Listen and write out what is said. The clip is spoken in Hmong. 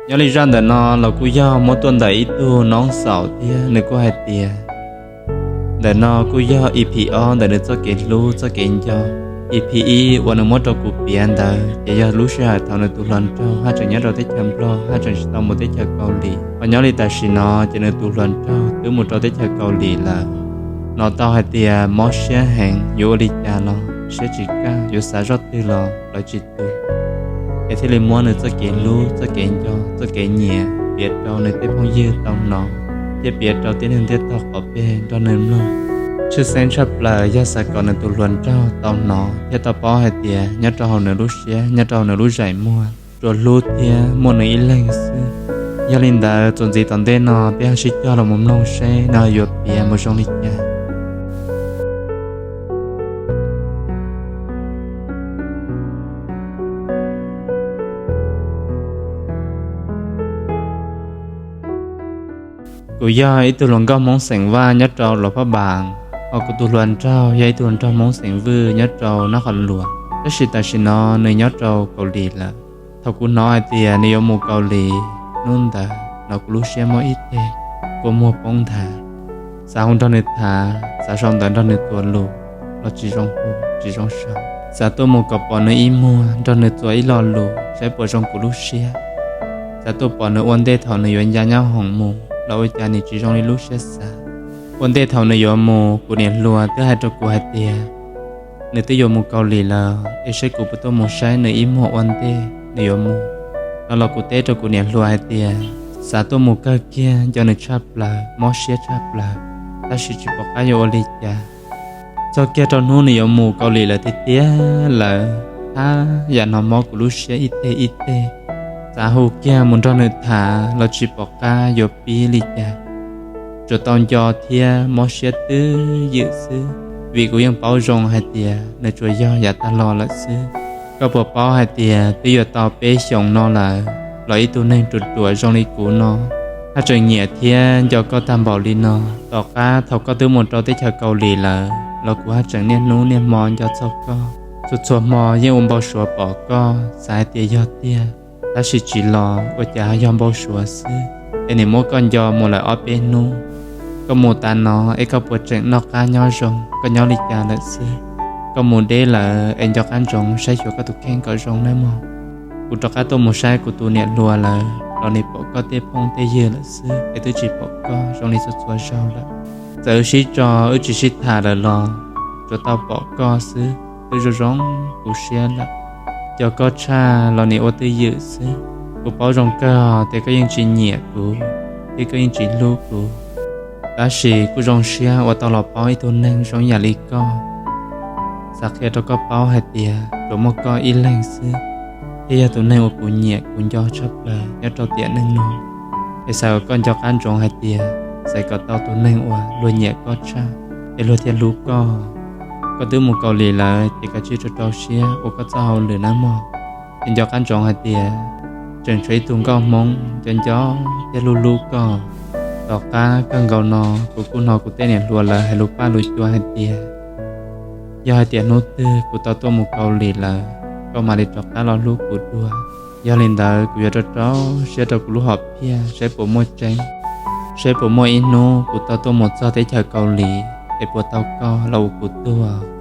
Nyob li zaj ntawm no los kuj yog muab tuaj ntawm ib tug noob xaus thiab nws kuj hais tias, ntawm no kuj yog E P ob ntawm nws txoj kev hlub txoj kev nco. E P ib uas nws muab rau kuv piav ntawd ces yog lub sij hawm thaum nws tus hluas nraug haj tseem nyob rau teb chaws Nplog, haj tseem tsis tau mus teb chaws Kaus Lim. Ho nyob li tam sim no ces nws tus hluas nraug twb mus rau teb chaws Kaus Lim lawm. Hnov tau hais tias mob siab heev, yuav ua li cas los siab tsis kaj, yuav xav zoj twg los lawv tsis tu. Es thiaj li muab nws txoj kev hlub txoj kev nco txoj kev nyiam piav rau nws tej phooj ywg tau hnov, thiab piav rau tib neeg ntiaj teb qhov peg nrog nws mloog. Tshwj xeeb tshaj plaws yog xav kom nws tus hluas nraug tau hnov thiab tau paub hais tias nyob rau hauv nws lub siab, nyob rau hauv nws lub zaim muag, tsuas hlub thiab muaj nws ib leeg xwb. Yog li ntawd txuas ntxiv tom ntej no peb ho sib cog los mus mloog seb nws yuav piav mus zoo li cas. Kuv yog ib tug hluas nkauj Hmoob xeem Vaj nyob rau Luas Phaj Npas, hos kuv tus hluas nraug yog ib tug hluas nraug Hmoob xeem Vwj nyob rau Nab Qhos Luas, tab sis tam sim no nws nyob rau Kaus Lim lawm. Thaum kuv hnov hais tias nws yuav mus Kaus Lim, hnub ntawd no kuv lub siab mob ib teg, kua muag poob nthav, xav hu nrog nws tham, xav sau ntawv nrog nws txuas lus los tsis zoo hu tsis zoo sau, xav tuaj mus kom pom nws ib muag nrog nws txuas ib lo lus saib puas zoo kuv lub siab, xav tuaj pom nws ua ntej thaum nws yuav nca nyab hoom mus los ua cas nws tsis zoo li lub siab xav. Ua ntej thaum nws yuav mus kuv niam hluas twb hais rau kuv hais tias nws twb yuav mus Kaus Lim lawm es seb kuv puas tuaj mus saib nws ib muag ua ntej nws yuav mus no los kuv teb rau kuv niam hluas hais tias xav tuaj mus kawg kiag, nco nws tshaj plaws, mob siab tshaj plaws, tab sis tsis pom qab yuav ua li cas. Txog kiag rau hnub nws yuav mus Kaus Lim lawm tiag tiag lawm, haj yam hnov mob kuv lub siab ib teg ib teg, xav hu kiag mus nrog nws tham los tsis pom qab yuav pib li cas. Tsuas tau nco thiab mob siab twb ywm xwb, vim kuv yeej paub zoo hais tias nws tsuas yog yav tag los lawm xwb. Koj puas paub hais tias twb yuav tau peb xyoos no lawm los ib tug neeg ruam ruam zoo li kuv no haj tseem nyiam thiab nco koj tag npaum li no. Tom qab thaum koj twb mus rau teb chaws Kaus Lim lawm los kuv haj tseem niaj hnub niaj hmo nco txog koj. Txhua txhua hmo yeej ua npau suav pom koj, xav hais tias yog tiag, tab sis tsis los ua cas ho yog npau suav xwb. Es nim muab koj nco mus lawm ob peb hnub, koj mus tas no es koj puas tseem noj qab nyob zoo, koj nyob li cas lawm xwb? Koj mus deb lawm es nco qab ntsoov saib xyuas koj tus kheej kom zoo nawb mog. Kuv rov qab tuaj mus saib kuv tus niam hluas lawm los nim pom koj tej phooj tej ywg lawm xwb es twb tsis pom koj zoo li txhua txhua zaug lawm. Txawm wb sib tso wb tsis sib tham lawm los tsuas tau pom koj xwb twb zoo zoo kuv siab lawm. Nco koj tshaj los nim ua twj ywm xwb. Kuv paub zoo kawg tias koj yeej tsis nyiam kuv thiab koj yeej tsis hlub kuv, tab sis kuj zoo siab uas tau los paub ib tug neeg zoo yam li koj. Xav qhia rau koj paub hais tias tsuas muaj koj ib leeg xwb thiaj yog tus neeg uas kuv nyiam kuv nco tshaj plaws nyob rau tiam neej no. Es xav kom koj nco qab ntsoov hais tias xav kom tau tus neeg uas luag nyiam koj tshaj es luag thiaj hlub koj. Koj twb mus Kaus Lim lawm ces kav tsij rau rau siab ua koj txoj hauj lwm nawb mog. Es nco qab ntsoov hais tias tseem tshuav ib tug nkauj Hmoob nco nco thiab hlub hlub koj. Tom qab kawg nkaus no kuv kuj hnov kuv tej niam hluas lawv hais lus paj lus cua hais tias yog hais tias hnub twg kuv tau tuaj mus Kaus Lim lawm, koj mam li rov qab los hlub kuv dua. Yog li ntawd kuv yuav rau rau siab rau kuv lub hom phiaj saib puas muaj tseeb, saib puas muaj ib hnub kuv tau tuaj mus txog teb chaws Kaus Lim es puas tau koj los ua kuv tug.